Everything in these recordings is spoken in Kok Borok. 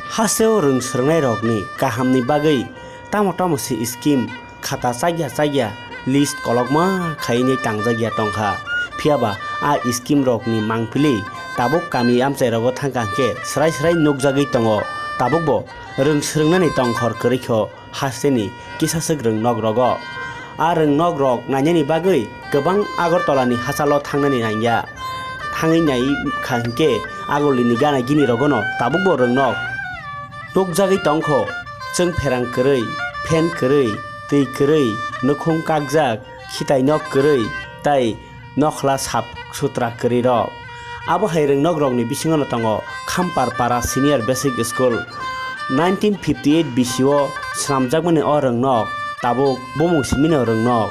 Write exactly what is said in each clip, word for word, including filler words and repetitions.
Hasteo rwng swrwngnairokni kahamni bagwi tamo tamo se scheme khata chakya chakya list kolokma khaiwi tangjakya tongkha. Phiyaba a scheme rokni mangpili tabuk kami amchairogo thangkha hwnkhe srai srai nukjagwi tongo. Tabukbo rwng swrwngnani tongkhor kwrwikho hasteni kisaswk rwng nok rogo. A rwng nok rok nainani bagwi kwbang Agartala ni hachalo thangnani nangya. Thangwi nai kha hinkhe Agulini gana gini rogono tabukbo rwng nok nukjagwi tongkho. Chwng pherang kwrwi, fan kwrwi, twi kwrwi, nukhung kakjak, khitai nok kwrwi, tai nokhla sap sutra kwrwi rok. Abo hai rwng nok rokni bisingo no tongo Khampar Para Senior Basic School. Nineteen fifty eight bisio swnamjakmani o rwng nok tabuk bumung simino rwng nok.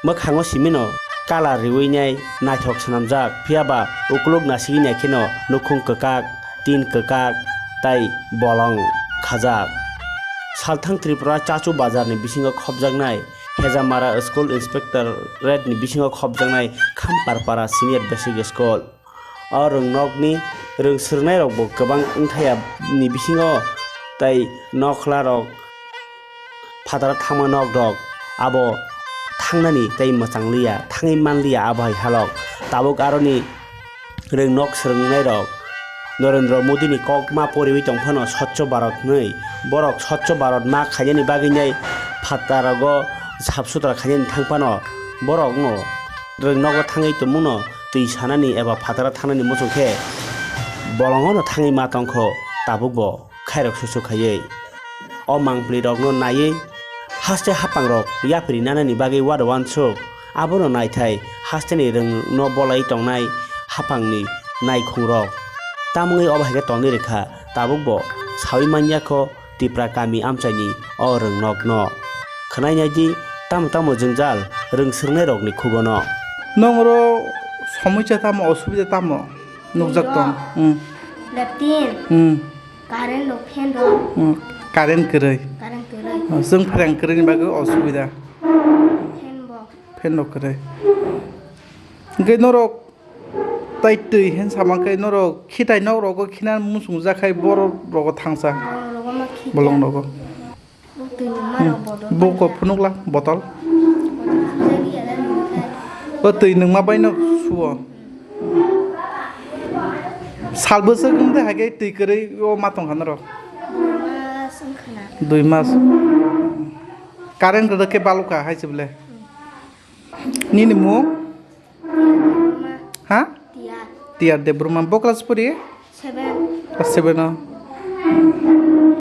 Mwkhango simino colour riwi nai naithok swnamjak, phiyaba ukuluk nasigwi nai kheno nukhung kwkak, tin kwkak tai bolong khajak. Salthang Tripura Chachu Bazarni bisingo khopjaknai Hejamara School Inspectorate ni bisingo khopjaknai Khamparpara Senior Basic School. O rwngnokni rwng swrwngnairokbo kwbang wngthaya ni bisingo tei nokhlarok phataro thangma nokrok abo thangnani tei mwchangliya, thangwi manliya abo hai halok. Tabuk aroni rwngnok swrwngnairok Narendra Modini kok ma poriwi tongphano Swachh Bharat hwnwi. Borok Swachh Bharat ma khainani bagwinai phatharogo sap sutra khainani thangphano borokno rwngnogo thangwi tongmungno twi sanani eba phataro thangnani muchung khe bolongono thangwi ma tongkho tabukbo khairok susu khaiwi. O mangpli rokno naiwi haste haphang rok yapri nanani bagwi wada wansuk. Abono naithai hasteni rwngno bolai tongnai haphangni naikhung rok. Tamungwi obo hai khe tongwi rwkha tabukbo sawi manya kho Tipra kami amchaini o rwngnokno. Khwnai naidi tamo tamo jwngjal rwng swrwngnairokni khugono. Nongro somosya tamo, osubida tamo nukjak tong? Hmm. Leptin. Hmm. Current rok, fan rok. Hmm. Current kwrwi. Current kwrwi. Oh, chwng pherang kwrwini bagwi osubida. Fan bo. Fan rok kwrwi. Hwnkhe norok tai twi hen sama khe norok khitai nok rogo khina muchungjak khai borok rogo thangsa. Borok rogo ma khita. Bolong rogo. Bo twi nungma rok bodol. Bo ko phunukla botol. Botol khajak ya da nungkha. O twi nungma bai no suo. Sal bwswk wng twi hai khe twi kwrwi o ma tong kha norok? Dui mas wng khna. Dui mas. Current kwrwi khe balukha hai se bwle. Nini mung? Debbarma. Ha? Tiyar. Tiyar Debbarma. Bo class pori? Seven. Class seven o.